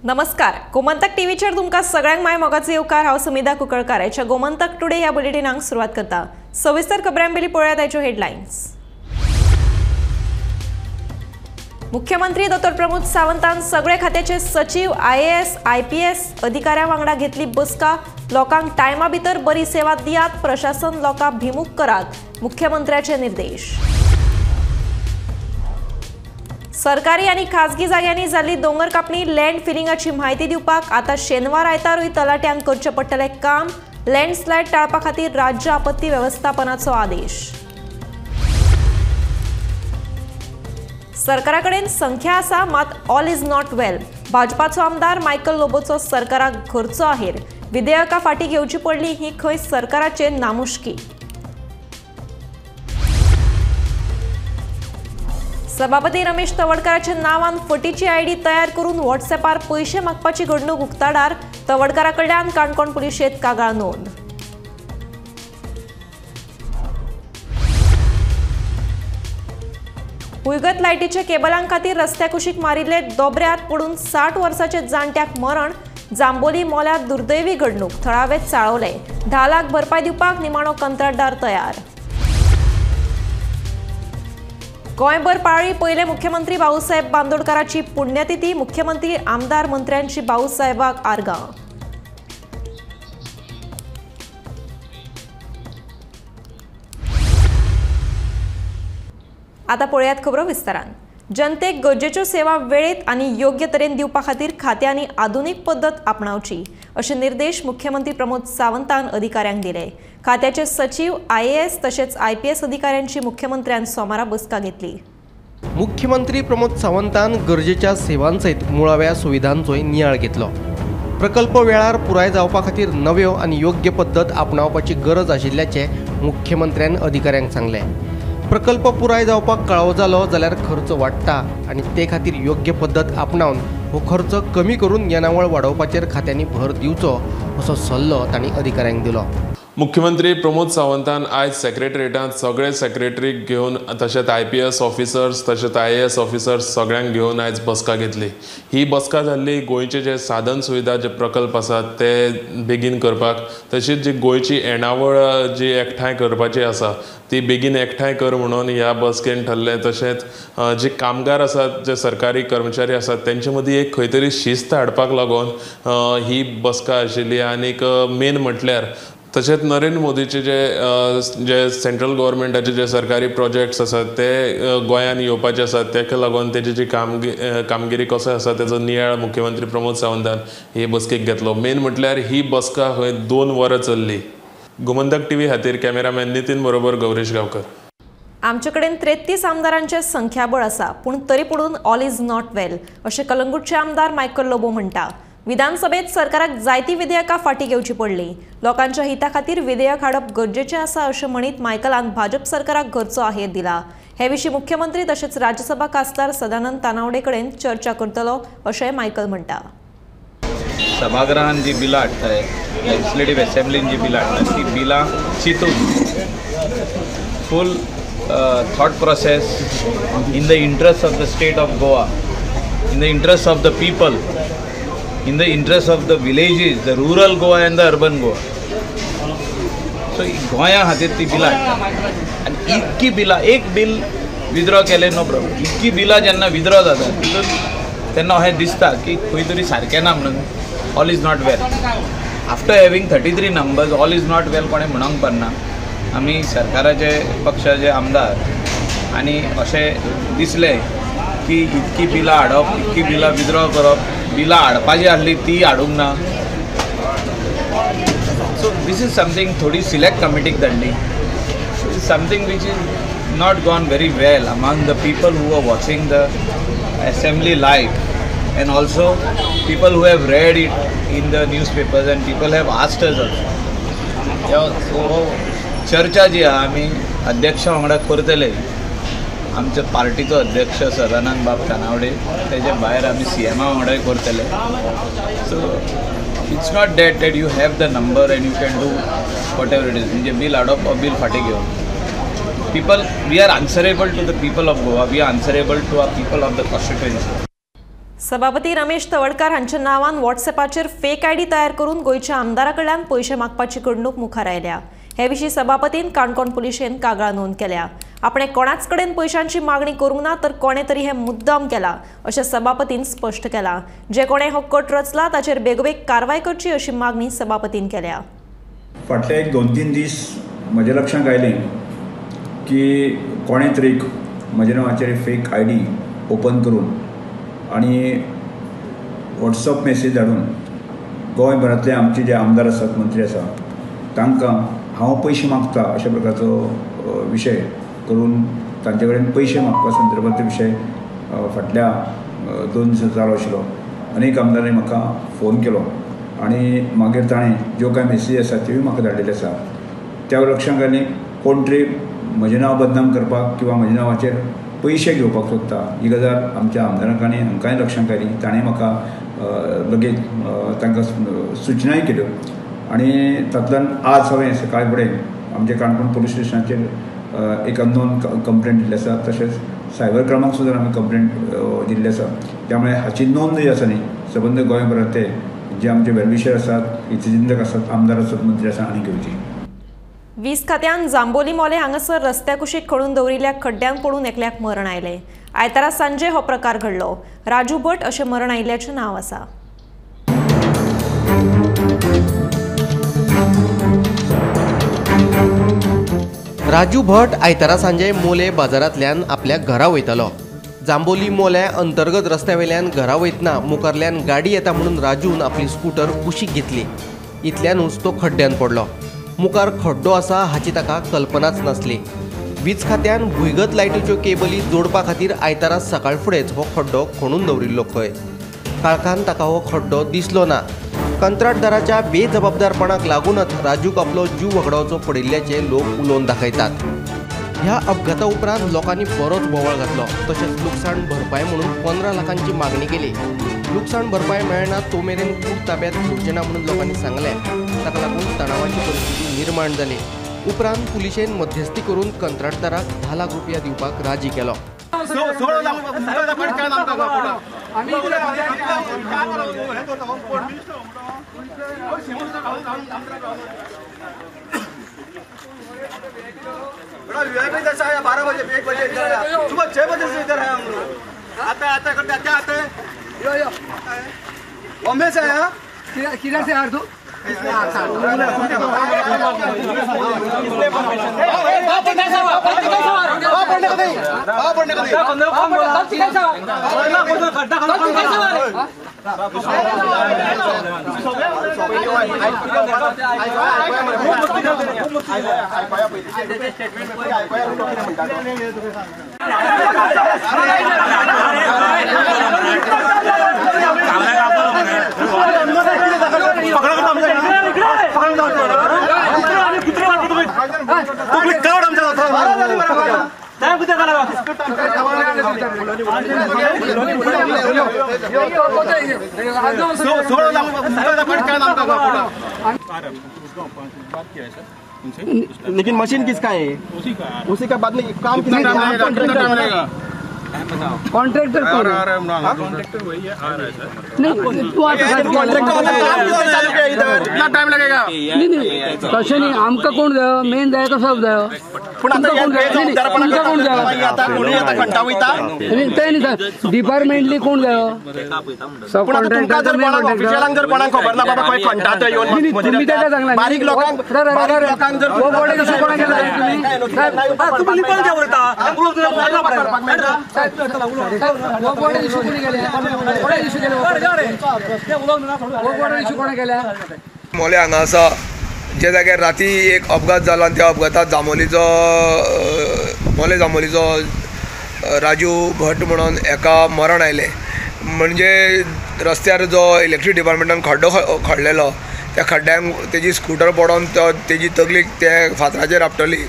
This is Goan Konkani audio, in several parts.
नमस्कार, गोमंतक टीव्हीचेर तुमकां सगळ्यांक my मोगाचो येवकार। हांव सुमिधा कुंकळकार आयच्या गोमंतक टुडे ह्या बुलेटिनाक सुरवात करता। सविस्तर खबरां पयलीं पळोवया आयच्यो हेडलायन्स। मुख्यमंत्री डॉ प्रमोद सावंतान सगळे खात्याचे सचिव, आयएएस, आयपीएस अधिकाऱ्यां वांगडा घेतली बसका। लोकांक टायमा भितर बरी सेवा दियात, प्रशासन लोकांक भिमुख करात, मुख्यमंत्र्याचे निर्देश। सरकारी आनी खाजगी जाग्यांनी जाल्ली दोंगर कापणी, लँड फिलिंगाची म्हायती दिवपाक आतां शेनवार आयतारूय तलाट्यांक करचें पडटलें काम। लँडस्लायड टाळपा खातीर राज्य आपत्ती वेवस्थापनाचो आदेश। सरकारा कडेन संख्या आसा, मात ऑल is not वेल। भाजपाचो आमदार मायकल लोबोचो सरकाराक घरचो आहेर। विधेयकां फाटीं घेवची पडली ही खंय सरकाराचे नामुष्की। सभापती रमेश तवडकाराच्या नावान फटीची आयडी तयार करून व्हॉट्सॲपार पयशे मागपाची घडणूक उक्ताडार। तवडकारा कडल्यान काणकोण पुलिशेंत कागाळ नोंद। भुंयगत लायटीच्या केबलां खातीर रस्त्या कुशीक मारिल्ले दोबऱ्यात पडून 60 वर्साचे जाणट्याक मरण। जांबोली मोल्यात दुर्दैवी घडणूक, थळावे चाळवले। 10 लाख भरपाय दिवपाक निमाणो कंत्राटदार तयार। गोंयभर पाळी पयले मुख्यमंत्री भाऊसाहेब बांदोडकाराची पुण्यतिथी। मुख्यमंत्री, आमदार, मंत्र्यांची भाऊसाहेबाक आर्गां। आता पळयात खबरो विस्तारान। जनतेक गरजेच्यो सेवा वेळेत आनी योग्य तरेन दिवपा खातीर खात्यांनी आधुनीक पद्दत आपणावची अशे निर्देश मुख्यमंत्री प्रमोद सावंतान अधिकाऱ्यांक दिले। खात्याचे सचिव, आयएएस तशेंच आयपीएस अधिकाऱ्यांची मुख्यमंत्र्यान सोमारा बसका घेतली। मुख्यमंत्री प्रमोद सावंतान गरजेच्या सेवांसयत मुळाव्या सुविधांचोय नियाळ घेतलो। प्रकल्प वेळार पुराय जावपा खातीर नव्यो आनी योग्य पद्दत आपणावपाची गरज आशिल्ल्याचें मुख्यमंत्र्यान अधिकाऱ्यांक सांगलें। प्रकल्प पुराय जावपाक कळाव जालो जाल्यार खर्च वाडटा आनी ते खातीर योग्य पद्दत आपणावन हो खर्च कमी करून येणावळ वाडोवपाचेर खात्यांनी भर दिवचो असो सल्लो तांणी अधिकाऱ्यांक दिलो। मुख्यमंत्री प्रमोद सावंतान आयज सेक्रेटरीटांत सगळे सेक्रेटरीक घेवन तशेंच आयपीएस ऑफिसर्स तशेंच आयएएस ऑफिसर्स सगळ्यांक घेवन आयज बसका घेतली। ही बसका जाल्ली गोंयचे जे साधन सुविधा जे प्रकल्प आसात ते बेगीन करपाक, तशीच जी गोंयची येणावळ जी एकठांय करपाची आसा ती बेगीन एकठांय कर म्हणून ह्या बसकेन ठरलें। तशेंच जे कामगार आसात, जे सरकारी कर्मचारी आसात तेंचे मदीं एक खंय तरी शिस्त हाडपाक लागून ही बसका आशिल्ली। आनीक मेन म्हटल्यार तशेंच नरेंद्र मोदीचे जे जे सेंट्रल गव्हर्मेंटाचे जे सरकारी प्रोजेक्ट्स आसात ते गोंयांत येवपाचे आसात, तेका लागून तेजी जी कामगिरी कसो आसा तेजो नियाळ मुख्यमंत्री प्रमोद सावंतान हे बसकेक घेतलो। मेन म्हटल्यार ही बसका खंय 2 वरां चल्ली। गोमंतक टीव्ही खातीर कॅमेरामॅन नितीन बरोबर गौरीश गांवकर। आमचे कडेन 33 आमदारांचे संख्याबळ आसा, पूण तरी पडून ऑल is not वेल अशें कलंगूटचे आमदार मायकल लोबो म्हणटा। विधानसभेत सरकाराक जायती विधेयकां फाटीं घेवची पडली। लोकांच्या हिता खातीर विधेयक हाडप गरजेचें आसा अशें म्हणीत मायकलान भाजप सरकाराक घरचो आहेर दिला। हे विशीं मुख्यमंत्री तशेंच राज्यसभा खासदार सदानंद तानावडे कडेन चर्चा करतलो अशें मायकल म्हणटा। सभागृहान जी बिलां हाडटाय, लेजिस्लेटीव असेंब्लीन जी बिलां हाडटाय ती बिलां चिंतून full thought process in the interest of the state of Goa, in the interest of the people, in the interest of the villages, the rural Goa and the urban Goa. So गोंया खातीर ती बिलां हाडटा आनी इतकी बिलां, एक बील विथड्रॉ केलें नो प्रॉब्लम, इतकी बिलां जेन्ना विथड्रॉ जाता तितून तेन्ना अशें दिसता की खंय तरी सारकें ना म्हणून all is not well. After having 33 numbers all is not well कोणें म्हणूंक पारना। आमी सरकाराचे पक्षाचे आमदार आनी अशें दिसलें की इतकी बिलां हाडप, इतकी बिलां विथड्रॉ करप, बिलां हाडपाची आसली ती हाडूंक ना। सो these is something थोडी select कमिटीक धाडली। Is something which is not gone very well among the people who are watching the assembly live and also people who have read it in the newspapers and people have asked us also. हो चर्चा जी आहा आमी अध्यक्षा वांगडा करतले। आमच्या पार्टीचो अध्यक्ष सदानंद बाब तानावडे, तेजे भायर आमी सीएमा वांगडाय करतले। So it's not that that you have the number and you can do whatever it is, म्हणजे बील हाडप वा बील फाटीं घेवप। People, we are answerable to the people of Goa, we are answerable to our people of the constituency. सभापती रमेश तवडकार हांच्या नांवान व्हॉट्सएपाचेर फेक आयडी तयार करून गोंयच्या आमदारा कडल्यान पयशे मागपाची घडणूक मुखार आयल्या. हे विशीं सभापतीन काणकोण पुलिशेन कागाळ नोंद केल्या. आपणे कोणाच कडेन पयशांची मागणी करूंक ना तर कोणे तरी हे मुद्दाम केला अशें सभापतीन स्पश्ट केलां. जे कोणे हो कट रचला ताचेर बेगोबेग कारवाय करची अशी मागणी सभापतीन केल्या. फाटले एक 2-3 दीस म्हज्या लक्षांत आयलें की कोणे तरी म्हज्या नांवाचेर फेक I D open करून आनी वॉट्सअप मेसेज धाडून गोंयभरांतले आमचे जे आमदार आसात, मंत्री आसा, तांकां हांव पयशे मागता अशा प्रकारचो विशय करून तांचे कडेन पयशे मागपा संदर्भांत विशय फाटल्या 2 दिसां चालू आशिल्लो. अनेक आमदारांनी म्हाका फोन केलो आनी मागीर ताणें ज्यो कांय मेसेजी आसा त्योय म्हाका धाडलेल्यो आसा. त्या लक्षांत आयलें कोण तरी म्हजें नांव बदनाम करपाक किंवा म्हज्या नांवाचेर पयशे घेवपाक सोदता ही गजाल आमच्या आमदारांक आनी हांकांय लक्षांत आयली. ताणें म्हाका लगेच तांकां सुचनाय केल्यो आनी तातूंतल्यान आज हांवें सकाळ फुडें आमच्या काणकोण पुलीस स्टेशनाचेर एक अननोन कंप्लेंट दिल्ली आसा. तशेंच सायबर क्रायमाक सुद्दां आमी कंप्लेंट दिल्ली आसा. त्यामुळे हाची नोंद जी आसा न्ही सबंद गोंयभरांतले जे आमचे वेलविशर आसात, हितचिंतक आसात, आमदार आसात, मंत्री आसात आनी घेवची. वीज खात्यान जांबोली मोले हांगासर रस्त्या कुशीक खणून दवरिल्ल्या खड्ड्यान पडून एकल्याक मरण आयलें. आयतारा सांजे हो प्रकार घडलो. राजू भट अशें मरण आयिल्ल्याचें नांव आसा. राजू भट आयतारा सांजे मोले बाजारांतल्यान आपल्या घरा वयतालो. जांबोली मोल्या अंतर्गत रस्त्या वयल्यान घरा वयतना मुखारल्यान गाडी येता म्हणून राजून आपली स्कूटर कुशीक घेतली. इतल्यानूच तो खड्ड्यान पडलो. मुखार खड्डो आसा हाची ताका कल्पनाच नासली. वीज खात्यान भुंयगत लायटीच्यो केबली जोडपा खातीर आयतारा सकाळ फुडेंच हो खड्डो खणून दवरिल्लो खंय. काळखान ताका हो खड्डो दिसलो ना. कंत्राटदाराच्या बेजबाबदारपणाक लागूनच राजूक आपलो जीव वगडावचो पडिल्ल्याचे लोक उलोवन दाखयतात. ह्या अपघाता उपरांत लोकांनी बरोच बोवाळ घातलो. तशेंच लुकसाण भरपाय म्हणून 15 लाखांची मागणी केली. लुकसाण भरपाय मेळना तो मेरेन कूड ताब्यात घेवचे ना म्हणून लोकांनी सांगलें. ताका लागून तणावाची परिस्थिती निर्माण जाली. उपरांत पुलिशेन मध्यस्थी करून कंत्राटदाराक 10 लाख रुपया दिवपाक राजी केलो. बड़ा 12 बजे 1 बजे इधर आया, सुबह 6 बजे से इधर है हम लोग. आता आता करते क्या आते हैं? बॉम्बे से आया, किधर से आ तू? लेकिन मशीन किसका है? उसी का। बाद में काम कितना टाइम लगेगा? कॉन्ट्रैक्टर कौन है? कॉन्ट्रैक्टर वही है, आ रहा है सर। नहीं तू आता कॉन्ट्रैक्टर कितना टाइम लगेगा? नहीं नहीं तशें न्ही, आमकां कोण जायो मेन जाय तो सब जायो. पूण आतां कोण जाय तें न्ही सर, डिपार्टमेंटली कोण जायो? सब कॉन्ट्रॅक्टर ऑफिशियलांक जर कोणाक खबर ना बाबा खंय खणटा तो येवन तुमी ताका सांगला बारीक लोकांक जर मोले हांगा आसा जे जाग्यार राती एक अपघात जालो आनी त्या अपघातात जांबोलीचो मोले जांबोलीचो राजू भट म्हणून एका मरण आयलें. म्हणजे रस्त्यार जो इलेक्ट्रीक डिपार्टमेंटान खड्डो खणलेलो त्या खड्ड्यांक तेजी स्कुटर पडोन तो तेजी तकली ते फातराचेर आपटली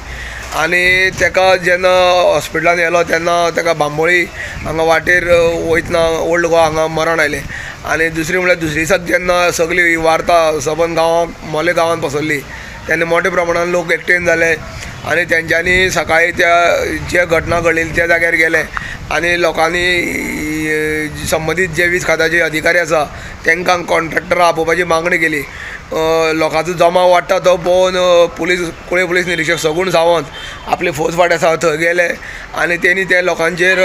आनी तेका जेन्ना हॉस्पिटलान येलो तेन्ना तेका बांबोळी हांगा वाटेर वयतना ओल्ड गोवा हांगा मरण आयलें. आनी दुसरी म्हणल्यार दुसरे दिसाक जेन्ना सगळी ही वार्ता सबंद गांवांक मोले गांवांत पसरली तेन्ना मोठ्या प्रमाणान लोक एकटेन जाले आनी तेंच्यांनी सकाळी त्या जे घटना घडलेली त्या जाग्यार गेले आनी लोकांनी संबंदीत जे वीज खात्याचे अधिकारी आसा तांकां कॉन्ट्रॅक्टरा आपोवपाची मागणी केली. लोकांचो जमाव वाडटा तो पळोवन पुलीस कुळे पुलीस निरीक्षक सगूण सावंत आपले फौज फांटे आसा थंय गेले आनी तेणी ते लोकांचेर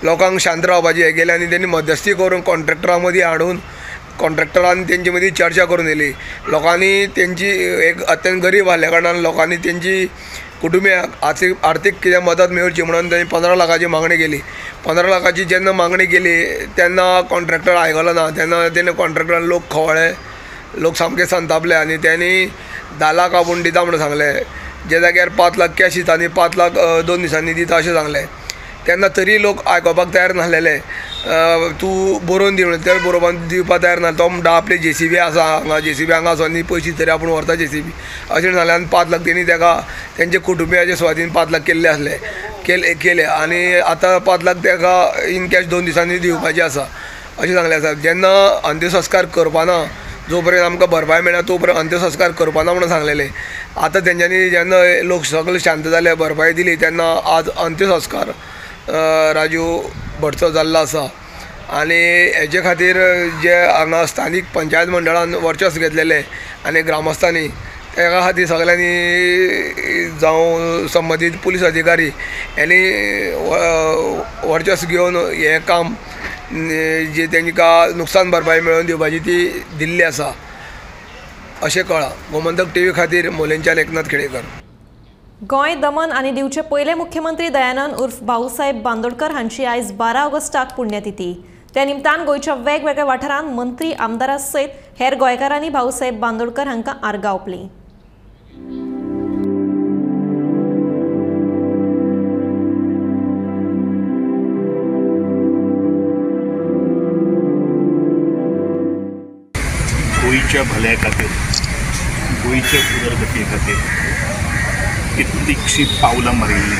लोकांक शांत रावपाची हें केलें आनी तेणी मध्यस्थी करून कॉन्ट्रॅक्टरा मदीं हाडून कॉन्ट्रॅक्टरान तेंचे मदीं चर्चा करून दिली. लोकांनी तेंची एक अत्यंत गरीब आहल्या कारणान लोकांनी तेंची कुटुंबियांक आर्थीक कितें मदत मेळची म्हणून तेणी 15 लाखाची मागणी केली. 15 लाखाची जेन्ना मागणी केली तेन्ना कॉन्ट्रॅक्टर आयकलो ना. तेन्ना तेणे कॉन्ट्रॅक्टरान लोक खवळ्ळे, लोक सामके संतापले आनी तेणी 10 लाख आपूण दिता म्हणून सांगलें. जे जाग्यार 5 लाख कॅश दिता आनी 5 लाख 2 दिसांनी दिता अशें सांगलें. तेन्ना तरी लोक आयकोपाक तयार नासलेले. तूं बरोवन दी म्हणून ते बरोवन दिवपाक तयार ना. तो म्हणटा आपली जेसीबी आसा हांगा, जेसीबी हांगा आसा आनी पयशे तरी आपूण व्हरता जेसीबी अशें सांगलें. आनी 5 लाख तेणी ताका तेंच्या कुटुंबियाच्या सुवातीन 5 लाख केल्ले आसले केले आनी आतां 5 लाख ताका इन कॅश 2 दिसांनी दिवपाचे आसा अशें सांगलें आसा. जेन्ना अंत्यसंस्कार करपाना जो पर्यंत आमकां भरपाय मेळना तो पर्यंत अंत्यसंस्कार करपाना म्हणून सांगलेले. आतां तेंच्यांनी जेन्ना लोक सगळे शांत जाले, भरपाय दिली, तेन्ना आज अंत्यसंस्कार राजू भटचो जाल्लो आसा. आनी हेजे खातीर जे हांगा स्थानीक पंचायत मंडळान वर्चस्व घेतलेलें आनी ग्रामस्थांनी तेका खातीर सगळ्यांनी जावं संबंदीत पुलीस अधिकारी यांनी वर्चस्व घेवन हें काम जे तांकां नुकसान भरपाय मेळोवन दिवपाची ती दिल्ली आसा अशें कळ्ळां. गोमंतक टीव्ही खातीर मोलेंच्यान एकनाथ खेडेकर. गोंय, दमन आनी दीवचे पयले मुख्यमंत्री दयानंद उर्फ भाऊसाहेब बांदोडकर हांची आयज 12 ऑगस्टाक पुण्यतिथी. त्या निमतान गोंयच्या वेगवेगळ्या वाठारांत मंत्री, आमदारां सयत हेर गोंयकारांनी भाऊसाहेब बांदोडकर हांकां आर्गां ओंपलीं. गोंयच्या भल्या खातीर, गोंयच्या उदरगती खातीर कितलींशीं पावलां मारिल्लीं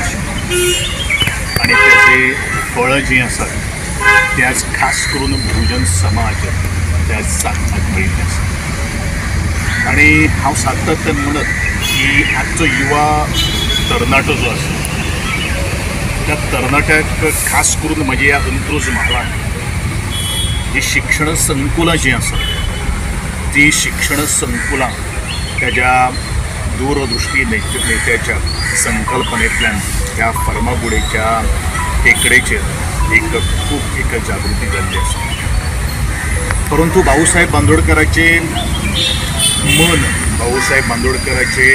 आनी ताचें फळां जीं आसात ते आज खास करून बहुजन समाज ते आज साधपाक मेळिल्लें आसा. आनी हांव सातत्यान म्हणत की आजचो युवा तरणाटो जो आसा त्या तरणाट्याक खास करून म्हज्या ह्या अंत्रुज म्हालांत जी शिक्षण संकुलां जीं आसात ती शिक्षण संकुलां ताज्या दूरदृष्टी नेत्याच्या संकल्पनेंतल्यान ह्या फर्मागुडेच्या टेकडेचेर एक खूब एक जागृती जाल्ली आसा. परंतु भाऊसाहेब बांदोडकराचे मन, भाऊसाहेब बांदोडकराचे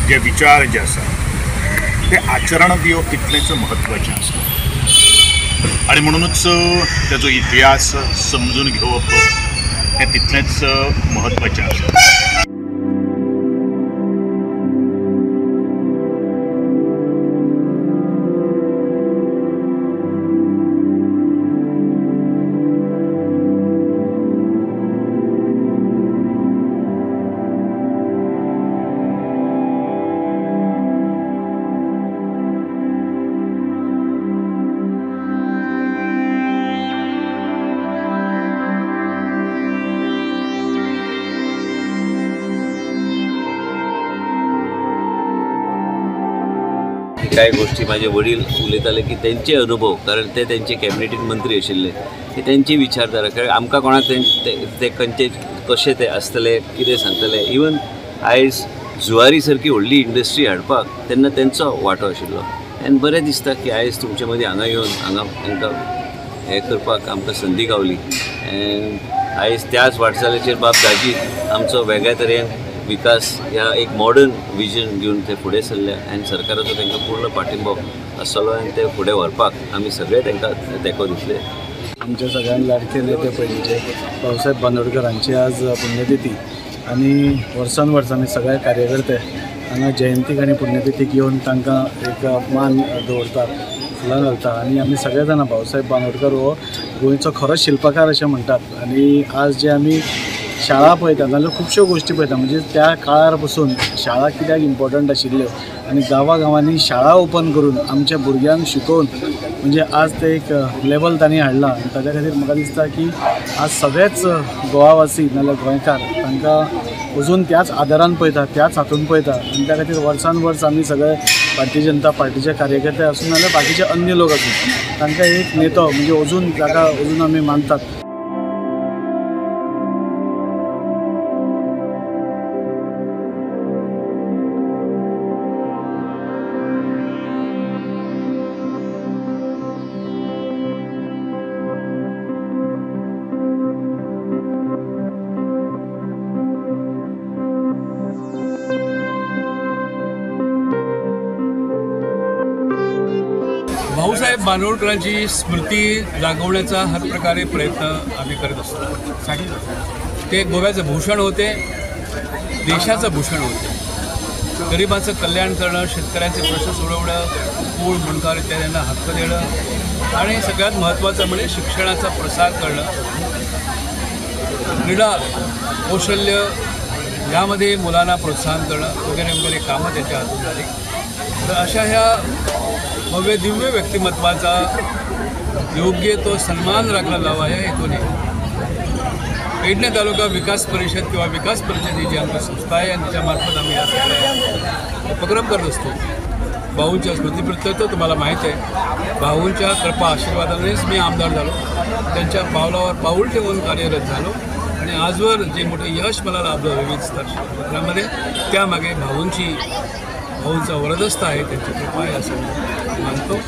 जे विचार जे आसा ते आचरणांत येवप तितलेंच म्हत्वाचें आसा आनी म्हणूनच ताजो इतिहास समजून घेवप हें तितलेंच म्हत्वाचें आसा. कांय गोष्टी माझे वडील उलयताले की तेंचे अनुभव, कारण ते तेंचे कॅबिनेटीन मंत्री आशिल्ले, की तेंची विचारधारा, कारण आमकां कोणाक ते खंयचे कशे ते आसतले, कितें सांगतले. इवन आयज जुवारी सारकी व्हडली इंडस्ट्री हाडपाक तेन्ना तेंचो वांटो आशिल्लो. आनी बरें दिसता की आयज तुमचे मदीं हांगा येवन हांगा तांकां हें करपाक आमकां संदी गावली. आयज त्याच वाटचालीचेर बाब दाजी आमचो वेगळ्या तरेन विकास ह्या एक मॉडर्न विजन घेवन ते फुडें सरले आनी सरकाराचो तांकां पूर्ण पाठिंबो आसतलो आनी ते फुडें व्हरपाक आमी सगळे तांकां तेंको दितले. आमच्या सगळ्यांक लाडके नेते पयलींचे भाऊसाहेब बांदोडकर हांची आज पुण्यतिथी आनी वर्सान वर्स आमी सगळे कार्यकर्ते हांगा जयंतीक आनी पुण्यतिथीक येवन तांकां एक मान दवरतात, फुलां घालता आनी आमी सगळे जाणां भाऊसाहेब बांदोडकर हो गोंयचो खरो शिल्पकार अशें म्हणटात. आनी आज जे आमी शाळा पळयता नाल्यार खुबश्यो गोश्टी पळयता, म्हणजे त्या काळार पसून शाळा कित्याक इम्पॉर्टंट आशिल्ल्यो आनी गांवा गांवांनी शाळा ओपन करून आमच्या भुरग्यांक शिकोवन म्हणजे आज ते एक लेवल तांणी हाडलां. आनी ताच्या खातीर म्हाका दिसता की आज सगळेच गोवावासी नाल्यार गोंयकार तांकां अजून त्याच आदारान पळयता, त्याच हातून पळयता आनी त्या खातीर वर्सान वर्स आमी सगळे भारतीय जनता पार्टीचे कार्यकर्ते आसूं नाल्यार बाकीचे अन्य लोक आसूं तांकां एक नेतो म्हणजे अजून जाका अजून आमी मानतात. भाऊसाहेब बांदोडकरांची स्मृती जागवण्याचा हर प्रकारे प्रयत्न आम्ही करत असतो. ते गोव्याचं भूषण होते, देशाचं भूषण होते. गरिबाचं कल्याण करणं, शेतकऱ्यांचे प्रश्न सोडवणं, कूळ मुंडकार इत्यादींना हक्क देणं आणि सगळ्यात महत्त्वाचं म्हणजे शिक्षणाचा प्रसार करणं, क्रीडा कौशल्य यामध्ये मुलांना प्रोत्साहन करणं वगैरे वगैरे कामं त्यांच्या हातून झाली. तर अशा ह्या भव्य दिव्य व्यक्तिमत्वाचा योग्य तो सन्मान राखला जावा या हेतूने पेडणे तालुका विकास परिषद किंवा विकास परिषद ही जी आमची संस्था आहे आणि त्याच्यामार्फत आम्ही हा सगळा उपक्रम करत असतो. भाऊंच्या स्मृतीप्रित्यर्थ तुम्हाला माहीत आहे, भाऊंच्या कृपा आशीर्वादानेच मी आमदार झालो, त्यांच्या पावलावर पाऊल ठेवून कार्यरत झालो आणि आजवर जे मोठे यश मला लाभलं विविध क्षेत्रामध्ये त्यामागे भाऊंचा वरदहस्त आहे, त्यांची कृपा आहे असं मानतो.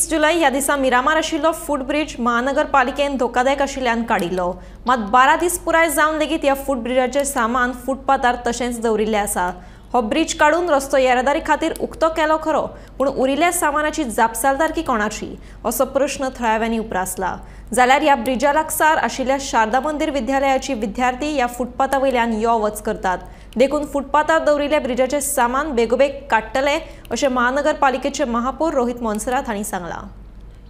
जुलै ह्या दिसा मिरामार आशिल्लो फूटब्रिज महानगरपालिकेन धोकादायक आशिल्ल्यान काडिल्लो. मात 12 दीस पुराय जावन लेगीत ह्या फूटब्रिजाचें सामान फुटपाथार तशेंच दवरिल्लें आसा. हो ब्रिज काडून रस्तो येरादारी खातीर उक्तो केलो खरो, पूण उरिल्ल्या सामानाची जापसालदारकी कोणाची असो प्रश्न थळाव्यांनी उप्रासला. जाल्यार ह्या ब्रिजा लागसार आशिल्ल्या शारदा मंदिर विद्यालयाची विद्यार्थी ह्या फुटपाथा वयल्यान यो वच करतात, देखून फुटपाथार दवरिल्ल्या ब्रिजाचें सामान बेगोबेग काडटले अशें महानगरपालिकेचे महापौर रोहित मोन्सेरात हांणी सांगलां.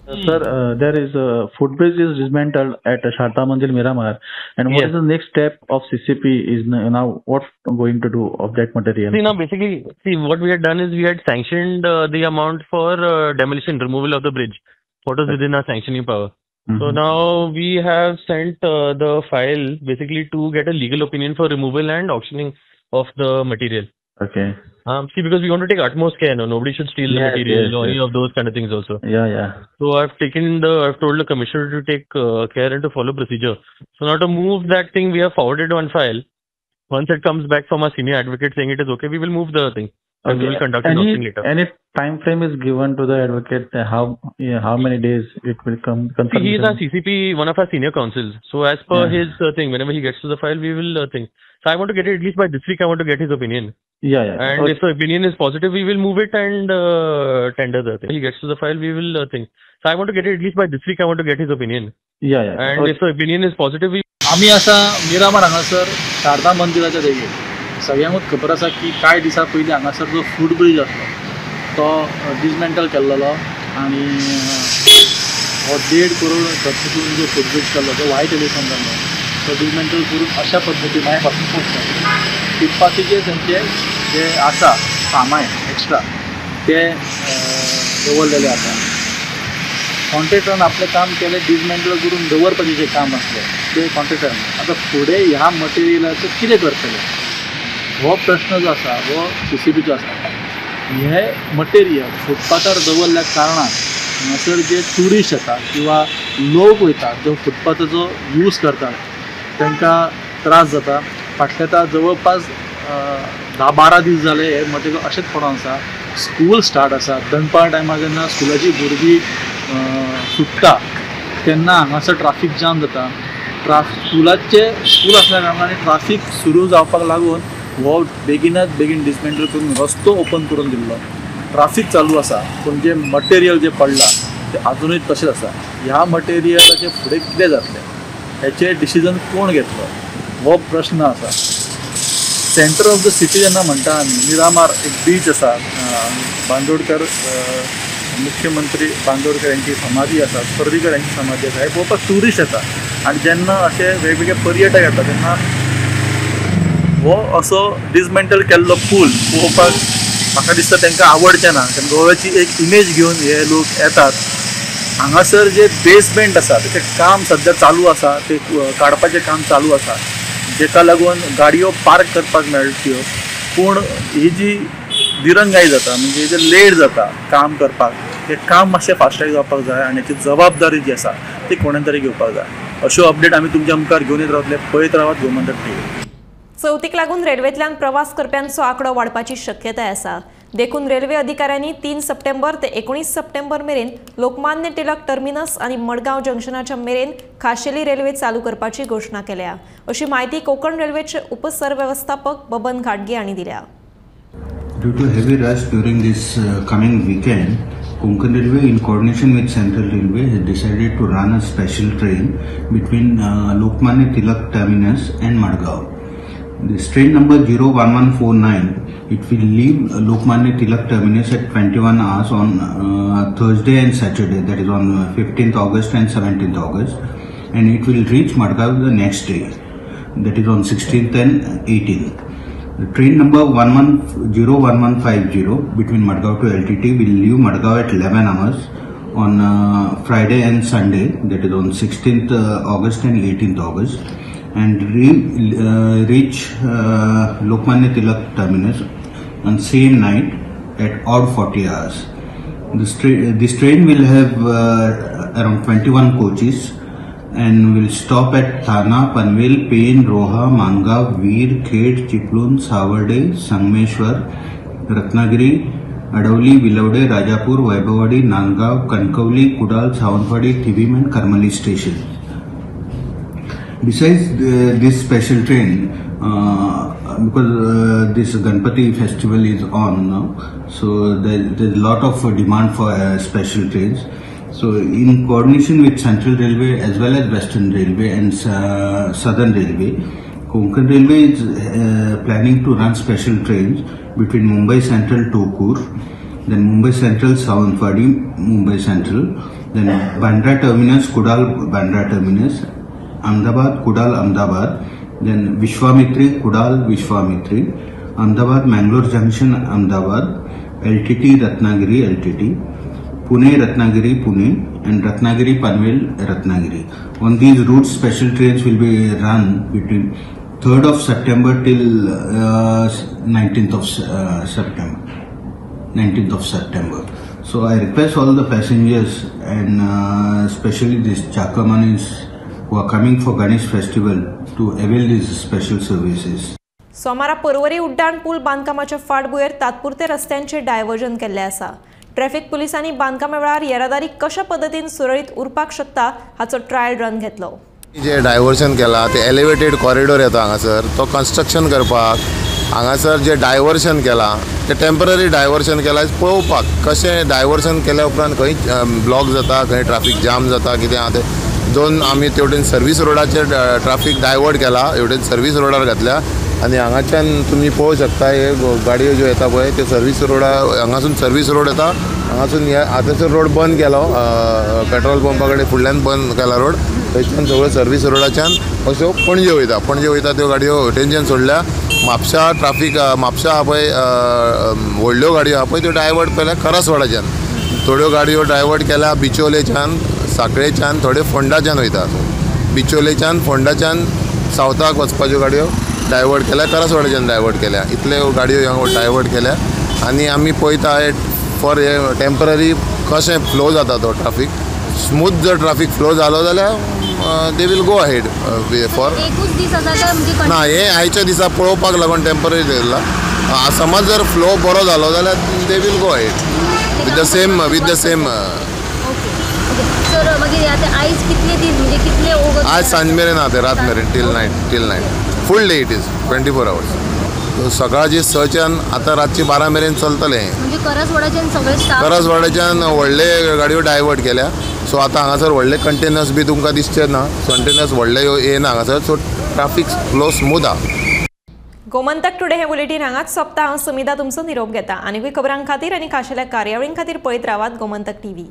Sir, there is a footbridge is dismantled at Sharda Mandir Miramar, and what is the next step of CCP is now what going to do of that material? See, now basically, see what we had done is we had sanctioned the amount for demolition, removal of the bridge, what was within our sanctioning power. Mm-hmm. So now we have sent the file basically to get a legal opinion for removal and auctioning of the material. Okay. See, because we want to take utmost care, no, nobody should steal the material or any of those kind of things also. Yeah, yeah. So I've told the commissioner to take care and to follow procedure. So now to move that thing, we have forwarded one file. Once it comes back from our senior advocate saying it is okay, we will move the thing. And we will conduct an auction later. Any time frame is given to the advocate? How many days it will come? See, he is our CCP, one of our senior counsels. So as per his thing, whenever he gets to the file, we will think. So I want to get it at least by this week. I want to get his opinion. Yeah, yeah. And if the opinion is positive, we will move it and tender the thing. He gets to the file, we will think. So I want to get it at least by this week. I want to get his opinion. Yeah, yeah. And if the opinion is positive, we. आमी आसा मिरामार हांगासर शारदा मंदिराच्या देगेर. सगळ्यांकूच खबर आसा की कांय दिसां पयलीं हांगासर जो फूट ब्रिज आसलो तो डिसमेंटल केल्लो आनी हो 1.5 करोड खर्च करून जो फूट ब्रिज केल्लो तो व्हायट एलिफंट जाल्लो, तो डिसमेंटल करून अशा पद्दतीन मागीर पासून पोस्ट जालो. फुटपाथीचेर थंयचे जे आसा सामान एक्स्ट्रा ते दवरलेले आसा. कॉन्ट्रेक्टरान आपलें काम केलें, डिसमेंटल करून दवरपाचें जें काम आसलें तें कॉन्ट्रेक्टरान. आतां फुडें ह्या मटेरियलाचें कितें करतले हो प्रश्न जो आसा हो सीसीपीचो आसा. हें मटेरियल फुटपाथार दवरल्या कारणान हांगासर जे ट्युरिस्ट येता किंवा लोक वयता जो फुटपाथाचो यूज करतात तांकां त्रास जाता. फाटले आतां जवळपास 10-12 दीस जाले हे मटेरियल अशेंच पडोन आसा. स्कूल स्टार्ट आसा, दनपार टायमार जेन्ना स्कुलाची भुरगीं सुट्टा तेन्ना हांगासर ट्राफीक जाम जाता. स्कुलाचे स्कूल आसल्या कारणान ट्राफीक सुरू जावपाक लागून हो बेगिनात बेगीन डिसमेंटल करून रस्तो ओपन करून दिल्लो. ट्राफीक चालू आसा पूण जें मटेरियल जें पडलां तें आजुनूय तशेंच आसा. ह्या मटेरियलाचें फुडें कितें जातलें हेचें डिसिजन कोण घेतलो हो प्रश्न आसा. सेंटर ऑफ the city जेन्ना म्हणटा आमी, मिरामार एक बीच आसा, बांदोडकर मुख्यमंत्री बांदोडकर यांची समाधी आसा, पर्रीकर यांची समाधी आसा, हे पळोवपाक ट्युरिस्ट येता आनी जेन्ना अशे वेगवेगळे पर्यटक येता तेन्ना हो असो डिसमेंटल केल्लो पूल पळोवपाक म्हाका दिसता तांकां आवडचें ना. कारण गोव्याची एक इमेज घेवन हे लोक येतात. हांगासर जे बेसमेंट आसा तेचें काम सद्या चालू आसा, ते काडपाचें काम चालू आसा, जेका लागून गाडयो पार्क करपाक मेळच्यो. पूण ही जी दिरंगाई जाता म्हणजे जे लेट जाता काम करपाक, हें काम मातशें फास्टाक जावपाक जाय आनी हेची जबाबदारी जी आसा ती कोणेन तरी घेवपाक जाय. अश्यो अपडेट आमी तुमच्या मुखार घेवन येत रावतले. पळयत रावात गोमंतक टीव्ही. चवथीक लागून रेल्वेंतल्यान प्रवास करप्यांचो आंकडो वाडपाची शक्यताय आसा. देखून रेल्वे अधिकाऱ्यांनी 3 सप्टेंबर ते 19 सप्टेंबर मेरेन लोकमान्य टिळक टर्मिनस आनी मडगांव जंक्शनाच्या मेरेन खाशेली रेल्वे चालू करपाची घोशणा केल्या, अशी म्हायती कोकण रेल्वेचे उपसरवेवस्थापक बबन घाटगे हांणी दिल्या. Due to heavy rush during this coming weekend, Konkan Railway in coordination with Central Railway has decided to run a special train between Lokmanya Tilak Terminus and Madgaon. This train number 01149, it will leave Lokmanya Tilak Terminus at 21 hours on Thursday and Saturday, that is on 15th August and 17th August, and it will reach Madgaon the next day, that is on 16th and 18th. The train number 01150 between Madgaon to LTT will leave Madgaon at 11 hours on Friday and Sunday, that is on 16th August and 18th August, and reach Lokmanya Tilak Terminus on same night at odd 40 hours. This train will have around 21 coaches and will stop at Thana, Panvel, Pen, Roha, Mangaon, Veer, Khed, Chiplun, Savarde, Sangameshwar, Ratnagiri, Adavali, Bilawade, Rajapur, Vaibhavwadi, Nandgaon, Kankavli, Kudal, Sawantwadi, Thivim and Karmali station. Besides this special train, because this Ganpati festival is on now, so there's a lot of demand for special trains. So in coordination with Central Railway as well as Western Railway and Southern Railway, Konkan Railway is planning to run special trains between Mumbai Central Tokur, then Mumbai Central Sawantwadi, Mumbai Central, then Bandra Terminus, Kudal Bandra Terminus, Ahmedabad, Kudal Ahmedabad, then Vishwamitri, Kudal Vishwamitri, Ahmedabad Mangalore Junction Ahmedabad, LTT Ratnagiri LTT, Pune Ratnagiri Pune and Ratnagiri Panvel Ratnagiri. On these routes, special trains will be run between 3rd of September till 19th of September. 19th of September. So I request all the passengers and especially these Chakamanis who are coming for Ganesh festival to avail these special services. सोमारा पर्वरी उड्डाण पूल बांदकामाच्या फाटभुंयेर तात्पुरते रस्त्यांचे डायव्हर्जन केल्ले आसा. ट्रॅफिक पुलिसांनी बांदकामा वेळार येरादारी कशा पद्दतीन सुरळीत उरपाक शकता हाचो ट्रायल रन घेतलो. जे डायव्हर्जन केला ते एलिवेटेड कॉरिडोर येता हांगासर, तो कन्स्ट्रक्शन करपाक हांगासर जे डायव्हर्जन केला ते टेम्पररी डायव्हर्जन केला पळोवपाक कशें डायव्हर्जन केल्या उपरांत खंय ब्लॉक जाता, खंय ट्राफीक जाम जाता, कितें आहा तें. दोन आमी तेवटेन सर्वीस रोडाचेर ट्राफीक डायवर्ट केला, हेवटेन सर्वीस रोडार घातल्या आनी हांगाच्यान तुमी पळोवंक शकता हे गाडयो ज्यो येता पळय ते सर्वीस रोडार, हांगासून सर्वीस रोड येता, हांगासून हे आतांचो रोड बंद केलो, पेट्रोल पंपा कडेन फुडल्यान बंद केला रोड, थंयच्यान सगळ्यो सर्वीस रोडाच्यान अश्यो पणजे वयता, पणजे वयता त्यो गाडयो हेवटेनच्यान सोडल्या. म्हापशा ट्राफीक, म्हापशा आहा पळय व्हडल्यो गाडयो आहा पळय त्यो डायवर्ट केल्या करासवाडाच्यान, थोड्यो गाडयो डायवर्ट केल्या बिचोलेच्यान, साखळेच्यान, थोड्यो फोंडाच्यान वयता. बिचोलेच्यान फोंडाच्यान सावथाक वचपाच्यो गाडयो डायवर्ट केल्या, करासवाडाच्यान डायवर्ट केल्या, इतल्यो गाडयो डायवर्ट केल्या. आनी आमी पळयता फॉर हे टेम्पररी कशें फ्लो जाता तो ट्राफीक, स्मूथ जर ट्राफीक फ्लो जालो जाल्यार they will go ahead for. ना हे आयच्या दिसा पळोवपाक लागून टेम्पररी दवरला, समज जर फ्लो बरो जालो जाल्यार they will go ahead with the same, with the same. आज सांज मेरेन आहा ते, रात मेरेन, till night, till night, full day it is 24 hours. सकाळची 6च्यान आतां रातची 12 मेरेन चलतलें. करासवाड्याच्यान व्हडले गाडयो डायवर्ट केल्या, सो आतां हांगासर व्हडले कंटेनर्स बी तुमकां दिसचे ना, कंटेनर्स व्हडले येना हांगासर, सो ट्राफीक फ्लो स्मूथ आहा. गोमंतक टुडे हे बुलेटीन हांगाच सोंपता. हांव सुमिता तुमचो निरोप घेता. आनीकूय खबरां खातीर आनी खाशेल्या कार्यावळीं खातीर पळयत रावात गोमंतक टीव्ही.